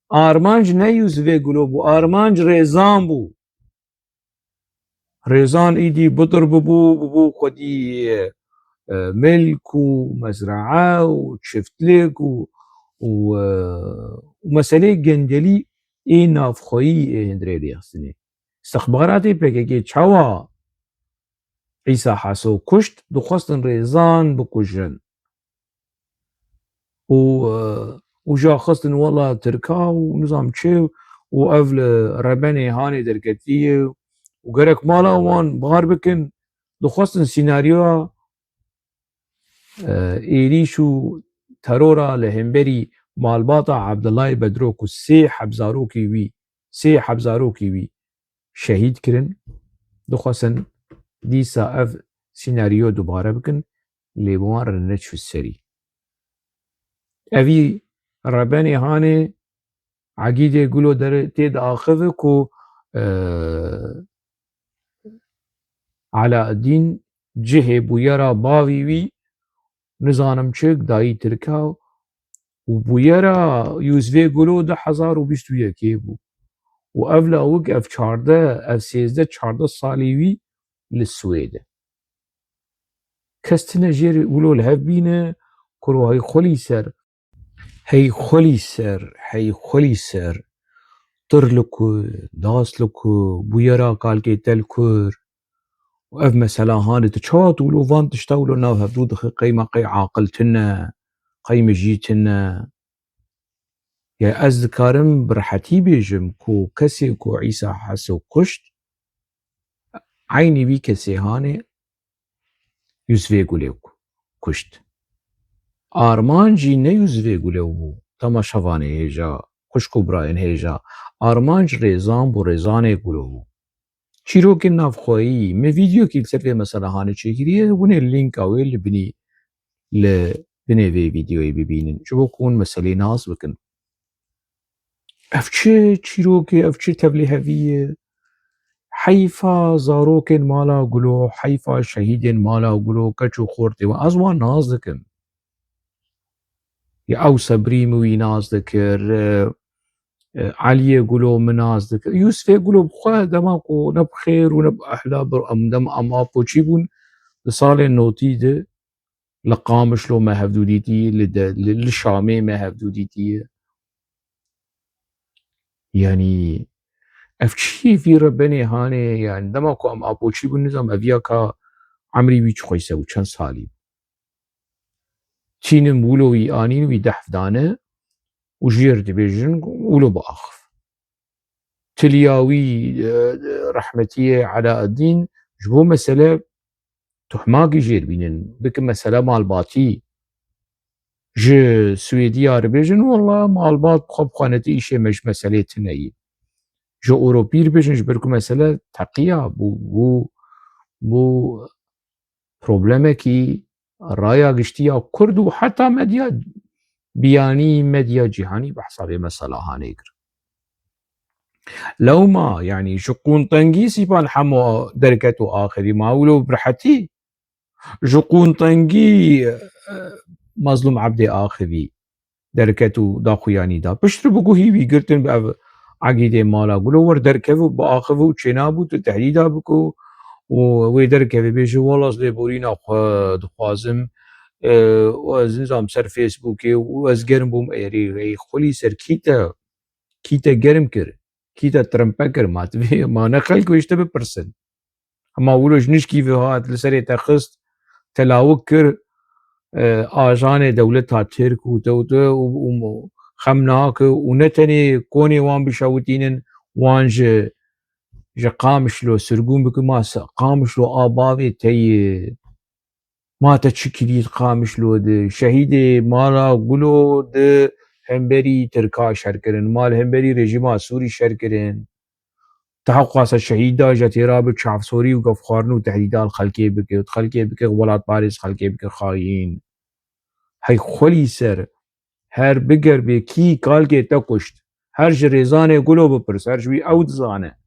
Armanc ne Yûsifê Gulo bû, armanc Rêzan bû. Rêzan îdî bidir bibû, bibû xwedî, e, milk û mezraa û çiftlik û, û, e, û meseleyê gendelî ê navxweyî ê hundirê lêxistinê. Îstixbaratê P K K çawa Îsa Heso kuşt, dixwestin Rêzan bikujin. Û, e, û jî xistin wela Tirka û nizam çi û ev li rebenê hanê derketiye û gerek mala wan bar bikin, dixwestin sînaryoya, e, êrîş û terora li hemberî malbata Abdullahê Bedro ku sê hebzarokî wî, sê hebzarokî wî şehîd kirin, dixwestin dîsa ev sînaryo dubare bikin, lê bi wan re neçû serî. Evî rebenê hanê Egîdê Gulo dere tê diaxive ku, e, Alaeddîn cihê bûyera bavî wî nizanim çik dayî Tirka û bûyera Yûsifê Gulo du hezar û bîst û yekê bû. Û ev lawik, ev çardeh, ev sêzdeh çardeh salî wî li Swêd e. Kes tine jêr wilo li hev bîne, kuro hey xwelî ser. Hey xwelî ser, hey xwelî ser. Tir li ku, das li ku, bûyera kalkê te li kur. Û ev mesela hanê tu çawa tu wilo van tişta wilo nav hevdû dixe, qey me qey aqil tune, qey mijî tune. Ya ez dikarim bi rehetî bêjim ku kesê ku Îsa Heso kuşt, eynî vî kesê hanê Yûsifê Gulê ku-, kuşt. Armanc jî ne Yûsifê Gulê bû, temaşevanê hêja, xwişk û birayên hêja. Armanc Rêzan bû, Rêzanê Gulo bû. Çîrokên navxweyî, min vîdeokî li ser vê mesela hanê çêkiriye, hûn ê lînka wê li binî, li binê vê vîdeoyê bibînin. Ji bo ku hûn meselê nas bikin. Ev çi çîrokê, ev çi tevlihevî ye? Heyfa zarokên mala Gulo, heyfa şehîdên mala Gulo, keç û xortê wan. Ez wan nas dikim. Ya ew Sebrî min wî nas dikir, e, e, Eliyê Gulo min nas dikir. Yûsifê Gulo bi xwe dema ku ne bi xêr û ne bi ehla bir em dem em apoçî bûn, di salên notî de li Qamişlo me hevdû dîtî, li de, li, li Şamê me hevdû dîtî. Yanî ev çi vî re benê hanê, yanî dema ku em apoçî bûn, nizam ev ya ka emrî wî çi xweyse û çend salî bû. Tînin wilo wî anîn wî dehf dane û jêr dibêjin wilo biaxif. Tiliya wî, e, rehmetiyê Elaeddîn ji bo mesele tuhmakî jêr bînin, bikin mesele malbatî. Ji Swêdiya re bêjin, wela malbat bi xwe bi xwe ne ti îşê me ji meselê tune yî. Ji Ewropî re bêjin, ji ber ku mesele teqiya bû, bû, bû problemekî raya giştî ya Kurd û heta medya biyanî, medya cîhanî behsa vê mesela hanê kir. Lewma, yanî ji qûntengî Sîpan Hemo derket û axivî, ma wilo bi rehetî ji qûntengî, e, Mazlûm Ebdê axivî derket û daxuyanî da. Piştre bi guhî wî girtin bi ev egîdê mala Gulo wer derkeve û biaxive û çênabû tu tehdîda bike û wê derkeve bêje, wela ez lêborîna xwe dixwazim, e, û ez nizam ser Facebookê û ez germ bûm, êrî rey xwelî ser kî te, kî te germ kir, kî te trimpe kir, ma tu vê, ma ne xelk wê ji te bipirsin. Hema wilo ji nişkî ve hat, li serê te xist, te lawik kir, e, ajanê dewleta Tirk û te û te û, û xem nake û ne tenê konê wan bişewitînin, wan ji, ji Qamişlo sirgûn bikin, ma se-, Qamişlo a bavê te ye. Ma te çi kirî Qamişlo de? Şehîdê mala Gulo di hemberî Tirka şer kirin, ma li hemberî rejîma Sûrî şer kirin. Te heqwasa şehîd da, ji têra bi çavsorî û gefxwarin û tehdîda li xelkê bike, xelkê bike welatparêz, xelkê bike xayîn. Hey xwelî ser, her biger bê kî kalkê te kuşt. Her ji rêzanê Gulo bipirs, her ji wî ew dizane.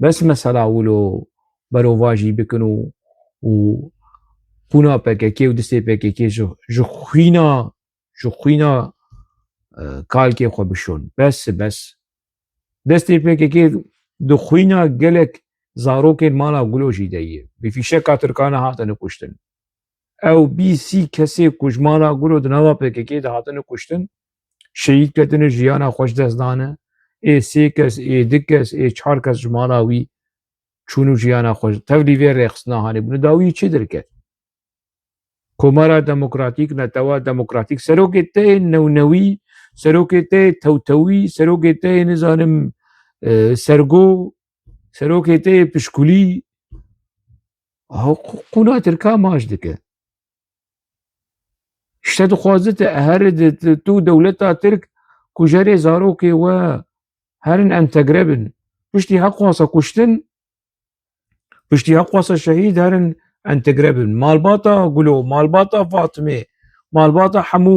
Bes mesela wilo berovajî bikin û, û qûna P K K û distê P K K ji, ji xwîna, ji xwîna, e, kalkê xwe bişon. Bes, bes. Destê P K K di xwîna gelek zarokên mala Gulo jî de ye. Bi fîşeka Tirkana hatine kuştin. Ew bîst sî kesê ku ji mala Gulo di nava P K K de hatine kuştin, şehîd ketine, jiyana xwe ji dest dane. Ê sê kes, ê du kes, ê çar kes ji mala wî çûn û jiyana xwe ji, tevlî vê rêxistina hanê bûne. Dawî çi derket? Komara Demokratîk, Netewa Demokratîk, serokê te yê newnewî, serokê te yê tewtewî, serokê te yê, nizanim, e, sergo, serokê te yê pişkulî, ha, qu-, qûna Tirka maç dike. Ji te dixwaze te here di, di, tu dewleta Tirk kujerê zarokê we herin entegre bin. Piştî heqwasa kuştin, piştî heqwasa şehîd herin entegre bin. Malbata Gulo, malbata Fatimê, malbata hemû,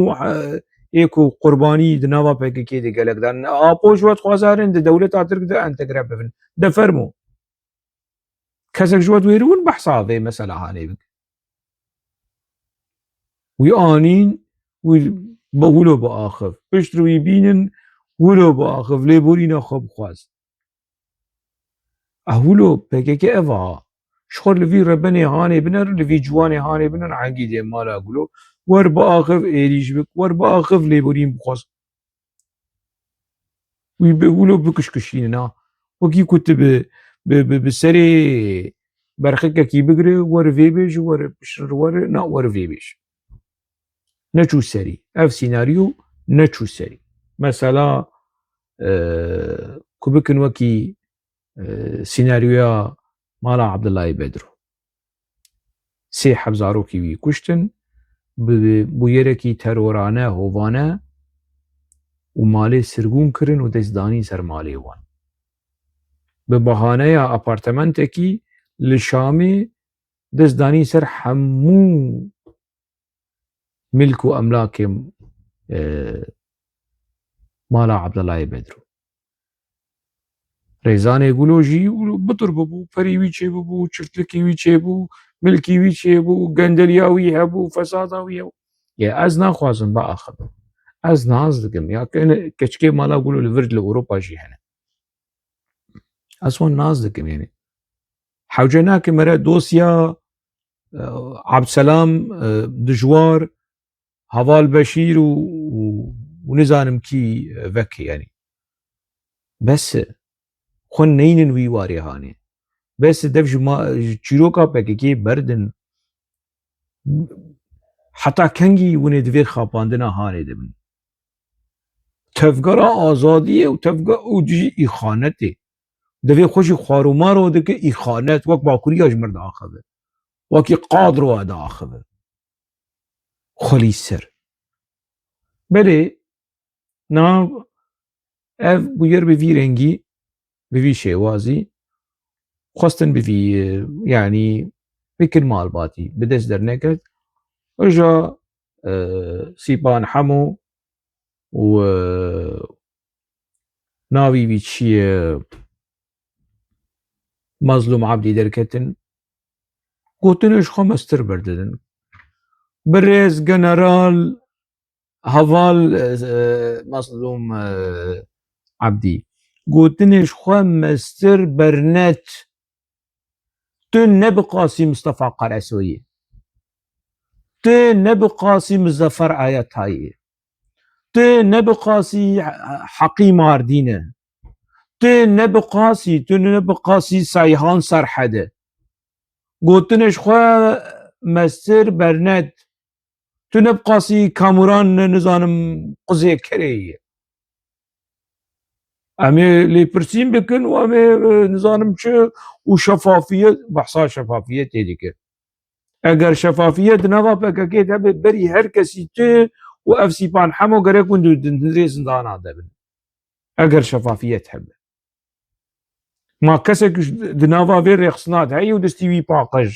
e, ê ku qurbanî di nava P K K de gelek dan. Apo ji we dixwaze herin di dewleta Tirk de entegre bibin. De fermo. Kesek ji we diwêrî, hûn behsa vê mesela hanê bike. Wî anîn, wî bi wilo biaxiv. Piştre wî bînin, wilo biaxiv, lêborîna xwe bixwaz. A wilo P K K ev a. Ji xwe li vî rebenê hanê biner, li vî ciwanê hanê biner, egîdê mala Gulo. Wer biaxiv êrîş bik, wer biaxiv lêborîn bixwaz. Wî bi wilo bikişkişînin ha. Wekî ku tu bi, bi, bi, bi serê berxikekî bigire, wer vê bêje, wer bişin, wer, na, wer vê bêje. Neçû serî. Ev sînaryo neçû serî. Mesela, e, ku bikin wekî, e, sînaryoya mala Abdullahê Bedro. Sê heb zarokî wî kuştin, bi, bi bûyerekî terorane, hovane û malê sirgûn kirin û dest danîn ser malê wan. Bi bahaneya apartementekî li Şamê dest danîn ser hemû milk û emlakê, e, mala Abdullahê Bedro. Rêzanê Gulo jî bitir bibû, perî wî çêbibû, çiftlikî wî çêbû, milkî wî çêbû, gendeliya wî hebû, fesada wî hebû. Yê ez naxwazim biaxivim. Ez nas dikim. Ya ke-, keçikê mala Gulo li vir li Ewropa jî hene. Ez wan nas dikim, yanî. Hewce nake mere dosya, e, Abdselam, e, Dijwar, Heval Beşîr û, û, û nizanim kî, e, veke, yanî. Bes e. Xwe neynin wî warê hanê. Bes e, dev ji ma-, ji çîroka P K K berdin. Heta kengî hûn ê di vê xapandina hanê de bin? Tevgera azadiyê û tevge-, û dijî îxanetê. Divê xwe jî xwarûmaro dike îxanet, wek Bakuriya ji mir diaxive. Wekî qadroya diaxive. Xwelî ser. Belê, na ev bûyer bi vî rengî, bi vî şêwazî, xwestin bi vî, e, yanî bikin malbatî, bi dest derneket. Îja, e, Sîpan Hemo û, e, navî wî çi ye, Mazlûm Abdî derketin, gotinê ji xwe mestir berdidin. Birêz General Heval, e, Mazlûm, e, Abdî, gotinê ji xwe mestir bernet. Tu ne bi qasî Mistefa Qeresoyî. Tu ne bi qasî Muzaffer Ayetayî. Tu ne bi qasî Heqî Mardîn e. Tu ne bi qasî, tu ne bi qasî Seyhan Serhed e. Gotinê ji xwe mestir bernet. Tu ne bi qasî Kamuran, ne nizanim quzê kerê ye. Em ê lêpirsîn bikin û em ê, e, nizanim çi û şefafiyet, behsa şefafiyetê dike. Eger şefafiyet di nava P K K de be, berî her kesî tu û ev sîpan hemo gerek hûn di, di, di zindana de bin. Eger şefafiyet hebe. Ma kesek di nava vê rêxistina de heye û destî wî paqij.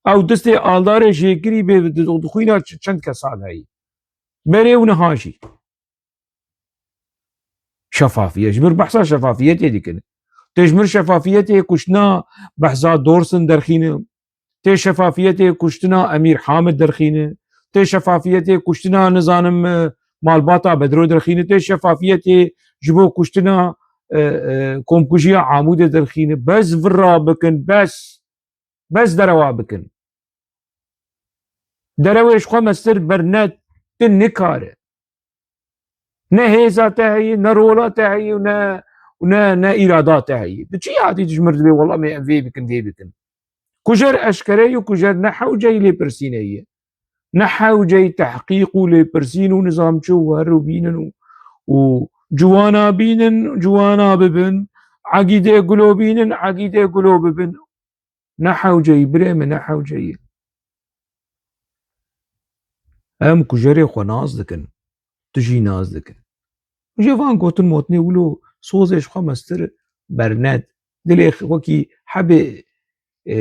Ew destê aldarê jêkirî bê di, di xwîna ç-, çend kesa de heye. Berê û niha jî. Şefafiyet. Ji mir behsa şefafiyetê dikin. Tê ji mir şefafiyetê kuştina behsa Dorsin derxîne. Tê şefafiyetê kuştina Emîr Hamid derxîne. Tê şefafiyetê kuştina, nizanim, e, malbata Bedro derxîne. Tê şefafiyetê ji bo kuştina, e, e, komkujiya Amûdê derxîne. Bes vira bikin, bes. Bes derewa bikin. Derewê ji xwe mestir bernet, tu nikare. Ne hêza te heye, ne rola te heye û ne, û ne, ne îrada te heye. Tu çi hatî tu ji mir dibê, wela me em vê bikin, vê bikin. Kujer eşkere ye, kujer ne hewceyî lêpirsînê ye. Ne hewceyî tehqîq û lêpirsîn û nizam çi û her û bînin û, û ciwana bînin, ciwana bibin, egîdê gulo bînin, egîdê gulo bibin. Ne hewceyî, birê min, ne hewceyî. Em kujerê xwe nas dikin, tu jî nas dikin. Ji van gotin motinê wilo sozê ji xwe mestir bernet. Dilê x-, wekî hebê, e,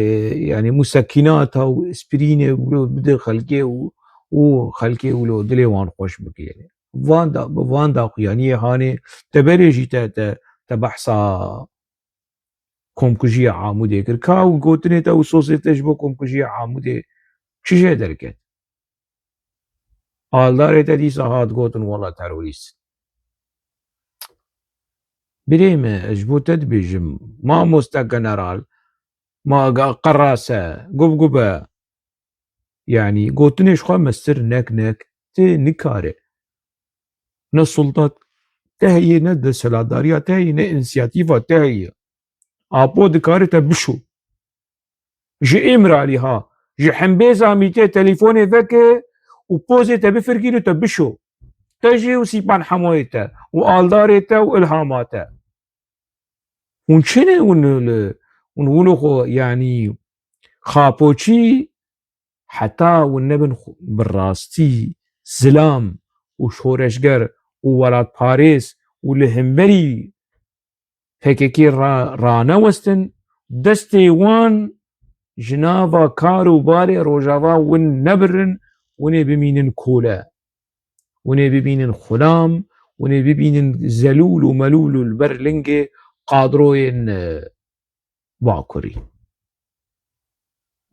yanî musekînata û aspirînê wilo bide xelkê û, û xelkê wilo dilê wan xweş bike. Yanî van da, bi van daxuyaniyê hanê teberê jî te, te, te behsa komkujiya Amûdê kir. Ka û gotinê te û sosê te ji bo komkujiya Amûdê çi jê derket? Aldarê te dîsa hat gotin wela terorîst. Birê me, ez ji bo te dibêjim, mamoste general, ma ga-, qerase, gubgube, Yanî gotinê ji xwe mestir nek nek, tu nikare. Ne sultat te heye, ne desthilatdariya te heye, ne însiyatîfa te heye. Apo dikare te bişo. Ji Îmralî ha, ji Hembêza Mîtê telîfonê veke û pozê te bifirkîne te bişo. Te jî û Sîpan Hemoyê te û aldarê te û ilhama te. Hûn çi ne hûn li, hûn wilo xwe, yanî xapoçî heta hûn nebin xwe bi rastî zilam û şoreşger û welatparêz û li hemberî P K K ra-, ranewestin, destê wan ji nava kar û barê Rojava win nebirin, winê bimînin kole. Winê bibînin xulam, winê bibînin zelûl û melûl û li ber lingê qadroyên, e, Bakurî.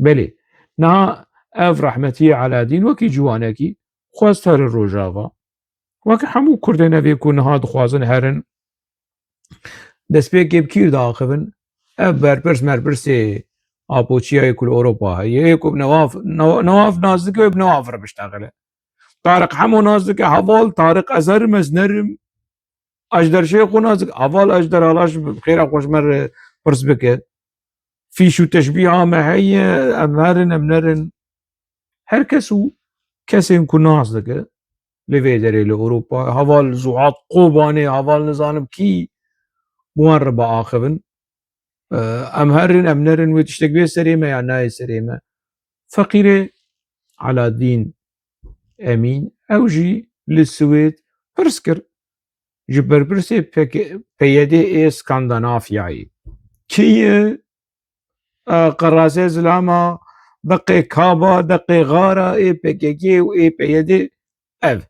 Belê, niha ev rehmetiyê Eladîn wekî ciwanekî xwest herin Rojava. Wekî hemû Kurdên evê ku niha dixwazin herin, destpêkê bi kî diaxivin? Ev berpirs merpirsê apoçiyayê ku li Ewropa heye, yê ku bi Newaf, Newa-, Newaf nas dike, wê bi Newaf re biştexile. Tariq Hemo nas dike, heval Tariq ez herim, ez nerim. Ajder Şêxo nas dike, heval Ajder, hala ji xêra xwe ji me re pirs bike. Fîş û teşbîha me heye, em herin, em nerin. Her kes û kesên ku nas dike li vê derê li Ewropa, heval Zuhat Kobanê, heval nizanim kî, bi wan re biaxivin. E, em herin, em nerin, wê tiştek bê serê me ya nayê serê me. Feqîrê Eladîn Emîn, ew jî li Swêd pirs kir ji berpirsê P K, P Y D'ê Skandinafyayê. Kî ye? E, qerasê zilama, deqê kaba, deqê xara ê P K K û ê P Y D'ê ev.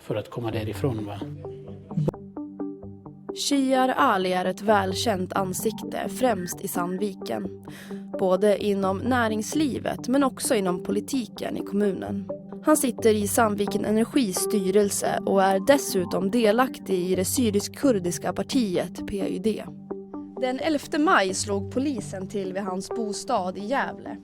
För att komma därifrån, va? Shiar Ali är ett välkänt ansikte, främst i Sandviken. Både inom näringslivet men också inom politiken i kommunen. Han sitter i Sandviken Energis styrelse och är dessutom delaktig i det syrisk-kurdiska partiet P Y D. Den elfte maj slog polisen till vid hans bostad i Gävle.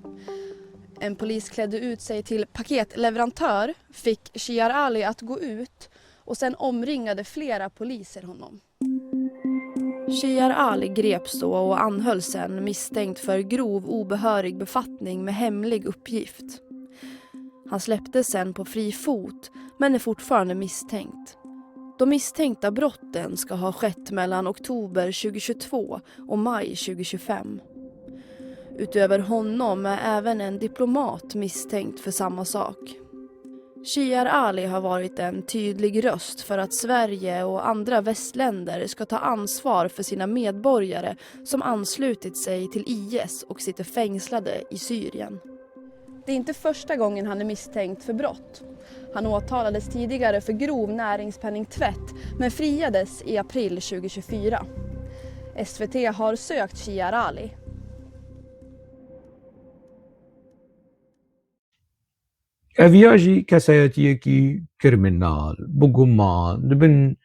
En polis klädde ut sig till paketleverantör, fick Shiar Ali att gå ut och sen omringade flera poliser honom. Shiar Ali greps då och anhölls sen misstänkt för grov obehörig befattning med hemlig uppgift. Han släpptes sen på fri fot men är fortfarande misstänkt. De misstänkta brotten ska ha skett mellan oktober tjugohundratjugotvå och maj tjugohundratjugofem. Utöver honom är även en diplomat misstänkt för samma sak. Shiar Ali har varit en tydlig röst för att Sverige och andra västländer ska ta ansvar för sina medborgare som anslutit sig till I S och sitter fängslade i Syrien. Det är inte första gången han är misstänkt för brott. Han åtalades tidigare för grov näringspenningtvätt men friades i april tjugohundratjugofyra. S V T har sökt Shiar Ali. Ev ya jî kesayetiyekî kriminal, bi guman, di bin,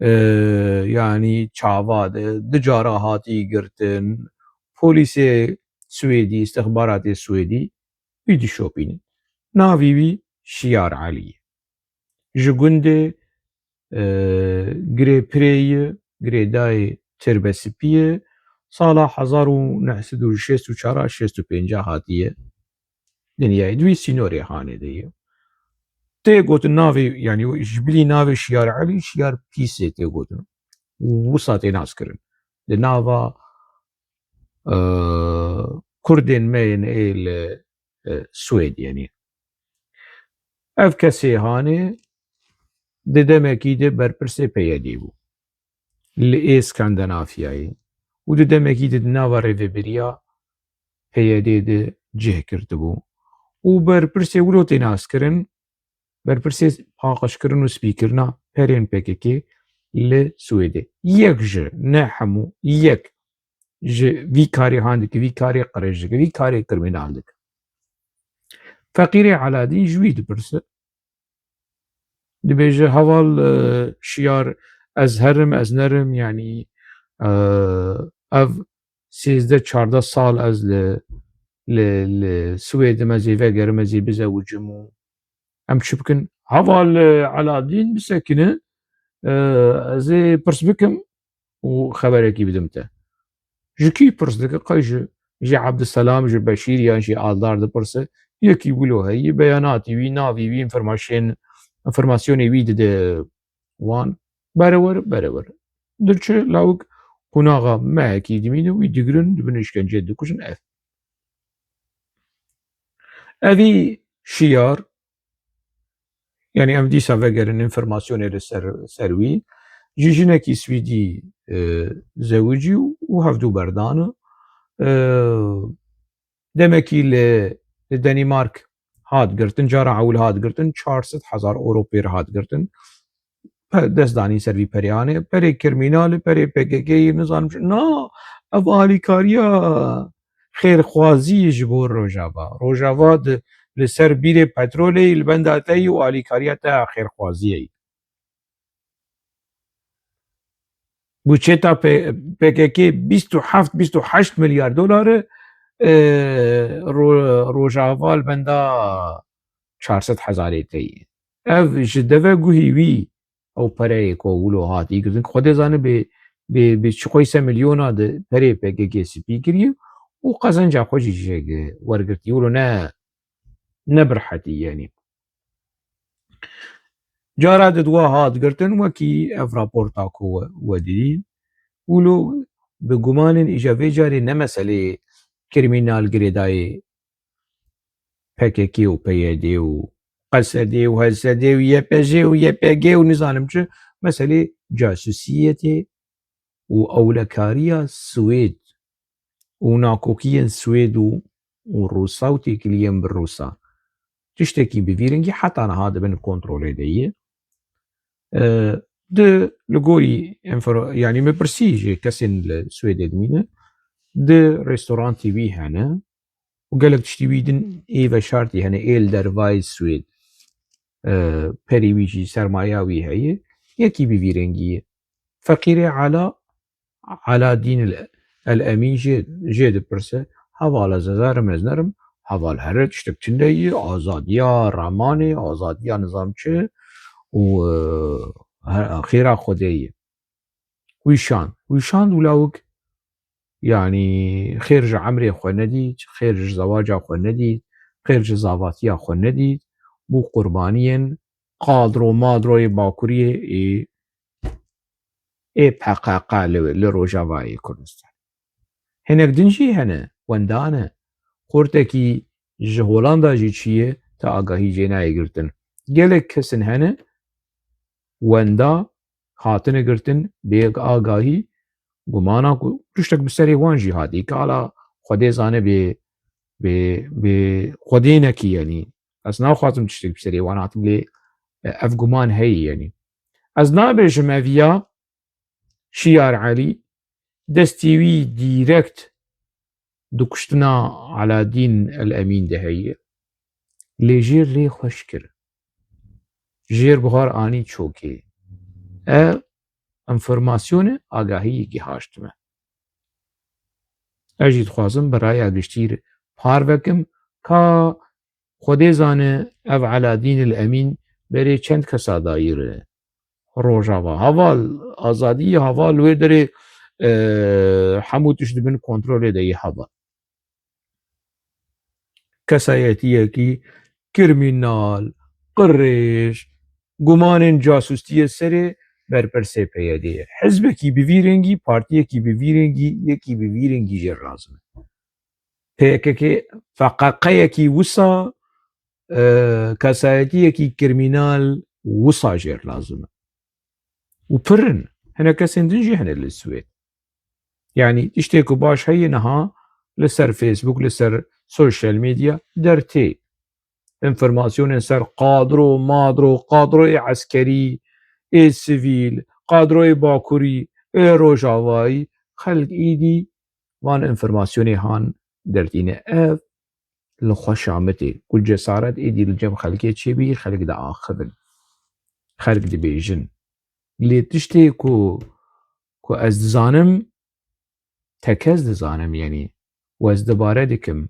e, yanî çava de, du cara hatî girtin. Polîsê Swêdî, îstixbaratê Swêdî wî dişopînin. Navê wî Şiyar Elî ye. Ji gundê, e, Girê Pirê ye, girêdayê Tirbesipî ye. Sala hezar û neh sed û şêst û çar a şêst û pênc a hatiye dinyayê. Di wî sînorê hanê de ye. Tê gotin navê, yanî ji bilî navê Şiyar Elî, Şiyar Pîsê tê gotin. Wisa tê naskirin. Di nava, e, Kurdên me yên ê li, e, Swêd, yanî. Ev kesê hanê di demekî de berpirsê P Y D'ê bû. Li ê Skandinafyayê. Û di demekî de di nava rêvebiriya P Y D'ê de cih girtibû. Û berpirsê wilo tê naskirin, berpirsê paqijkirin û spîkirina perên P K K li Swêdê. Yek ji, ne hemû, yek ji vî karê han dike, vî karê qirêj dike, vî karê kriminal dike. Feqîrê Eladîn ji wî dipirse. Dibêje, heval, e, Şiyar, ez herim, ez nerim, yanî, e, ev sêzdeh çardeh sal ez li, li, li Swêd im, ez ê vegerim, ez ê bizewicim û em çi bikin? Heval, e, Eladîn bisekine, e, ez ê pirs bikim û xeberekî bidim te. Ji kî pirs dike? Qey ji, ji Ebdiselam, ji Beşîr yan jî Aldar dipirse, yekî wilo heyî, beyanatî wî, navî wî, înformasyên-, înformasyonê wî dide wan. Berewere, berewere. Diçe lawik qonaxa mehekî dimîne, wî digirin, dibin îşkenceyê, dikujin, ev. Evî Şiyar, yanî em dîsa vegerin înformasyonê li ser, ser wî, ji jinekî Swîdî, e, zewicî û hevdû berdane. E, demekî li, li Denîmark hat girtin, cara ewil hat girtin, çar sed hezar euro pê re hat girtin. Pe-, dest danî ser vî perê hanê. Perê kriminalê, perê P K K'yê, nizanim çi. Na, ev alîkariya xêrxwazî ji bo Rojava. Rojava di, li ser bîrê petrolê yî, li benda te yî û alîkariya te ya xêrxwaziyê yî. Budçeta P-, P K K bîst û heft, bîst û heşt milyar dolar e, e, ro-, Rojava li benda çar sed hezarê te yî. Ev ji deve guhî wî ew pereyê ku wilo hatî girtin, Xwedê zane bê, bê, bê çiqoy se milyona di perê P K K spî kiriye û qezenca xwe jî ji wergirtî. Wilo ne, ne birhetî, yanî. Cara di dua hat girtin, wekî ev raporta ku we, we didî, wilo bi gumanên îja vê carê ne meselê kriminal girêdayê P K K û P Y D û Q S D û H S D û Y P J û Y P G û nizanim çi, meselê casusiyetê û ewlekariya Swêd û nakokiyên Swêd û, û Rûsa û têkiliyên bi Rûsa. Tiştekî bi vî rengî heta niha di bin kontrolê de ye. E, Di li gorî enfor-, yanî min pirsî ji kesên li Swêdê dimîne, di restorantê wî hene û gelek tiştî wî din ê veşartî hene, ê li dervayê Swêd, e, perê wî jî, sermaya wî heye, yekî bi vî rengî ye. Feqîrê Ela, Eladîn el, El Emîn jê, jê dipirse, heval ez nezarim, ez nerim, heval here tiştek tinde ye, azadiya ramanê, azadiya nizam çi û, e, he-, xêra Xwedê ye. Wî şand. Wî şand û lawik, yanî xêr ji emrê xwe nedît, xêr ji zewaca xwe nedît, xêr ji zavatiya xwe nedît, bû qurbaniyên qadro madroyê Bakuriyê ê, ê P K K li, li Rojavayê Kurdistan. Hinek din jî hene, wenda ne. Xortekî ji Holanda jî çûye, te agahî jê nayê girtin. Gelek kesin hene, wenda hatine girtin, bê agahî, gumana ku tiştek bi serê wan jî hatî. Kala Xwedê zane bê, bê, bê Xwedê nekî, yanî. Ez naxwazim tiştek bi serê wan hatim, lê, e, ev guman heye, yanî. Ez nabêjim ev ya Şiyar Elî destî wî dîrekt di kuştina Eladîn El Emîn de heye. Lê jêr lê xweş kir. Jêr buhar anî çokê. Ev enformasyonê agahiyekî haşt me. Ez jî dixwazim bi raya giştî parve kim ka Xwedê zane ev Eladîn El Emîn berê çend kesa dayî re. Rojava. Heval, azadî, heval wê derê, e, hemû tişt dibin kontrolê de yê heval. Kesayetiyekî kirmînal, qirêj, gumanên casûstiyê serê berpirsê P Y D'ê ye. Hizbekî bi vî rengî, partiyekî bi vî rengî, yekî bi vî rengî jê lazim e. P K K, F K K yekî wisa, e, kesayetiyekî kirmînal wisa jêr lazim e. Û pir in. Hinek kesên din jî hene li Swêd. Yanî tiştê ku baş heye niha li ser Facebook, li ser social media dertê. Enformasyonên ser qadro, madro, qadroyê eskerî, ê sivîl, qadroyê Bakurî, ê Rojavayî, xelk îdî van enformasyonê han dertîne. Ev li xwe şamitê. Ku cesaret êdî li cem xelkê çêbî, xelk diaxivin. Xelk dibêjin. Lê tiştê ku, ku ez dizanim, tekez dizanim, yanî, û ez dibare dikim.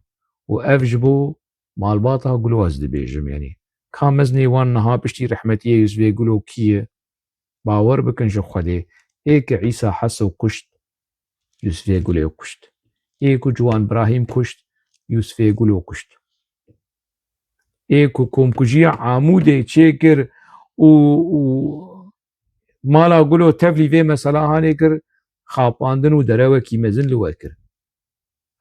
Û ev ji bo malbata Gulo ez dibêjim, yanî. Ka mezinê wan niha piştî rehmetiyê Yusufê Gulo kî ye? Bawer bikin ji Xwedê, ê ku Îsa Heso kuşt, Yusufê Gulo kuşt. Ê ku Ciwan Birahîm kuşt, Yusufê Gulo kuşt. Ê ku komkujiya Amûdê çêkir û, û mala Gulo tevlî vê mesela hanê kir, xapandin û derewekî mezin li we kir.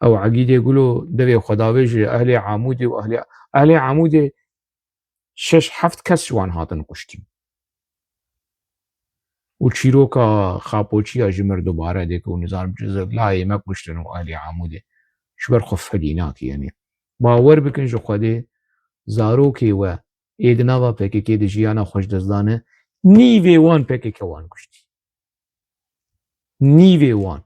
Ew Egîdê Gulo devê xwe davê ji ehlê Amûdê û ehlê, ehlê Amûdê şeş heft kes ji wan hatin kuştî. Û çîroka xapoçiya ji mir dubare dike û nizanim çi zirlayê me kuştin û ehlê Amûdê. Ji ber xwe fedî nake, yanî. Bawer bikin ji Xwedê, zarokê we ê di nava P K K de jiyana xwe ji dest dane, nîvê wan P K K wan kuştî. Nîvê wan.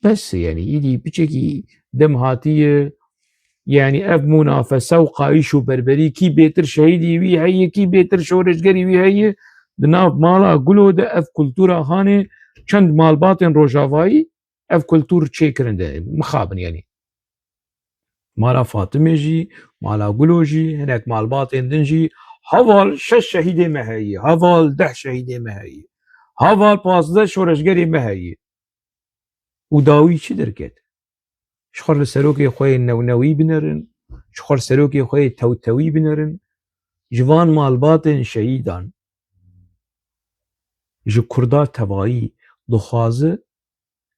Bes e, yanî, îdî piçekî dem hatiye, yanî, ev munafese û qayîş û berberî, kî bêtir şehîdî wî heye, kî bêtir şoreşgerî wî heye, di nav mala Gulo de ev kultura hanê çend malbatên Rojavayî ev kultur çêkirin de mixabin, yanî. Mala Fatimê jî, mala Gulo jî, hinek malbatên din jî, heval şeş şehîdê me heye, heval deh şehîdê me heye, heval pazdeh şoreşgerê me heye. Û dawî çi derket? Ji xwe li serokê xwe yê newnewî binerin, ji xwe li serokê xwe yê tewtewî binerin, ji van malbatên şehîdan, ji Kurda tevayî dixwaze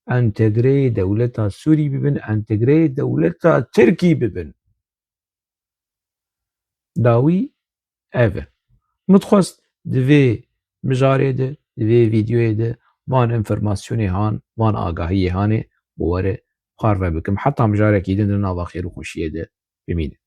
entegreyê dewleta Sûrî bibin, entegreyê dewleta Tirkî bibin. Dawî ev e. Min dixwest di vê mijarê de, di vê vîdeoyê de van enformasyonê han, van agahiyê hanê bi we re parve bikim. Heta mijarekî din di nava xêr û xweşiyê de bimînin.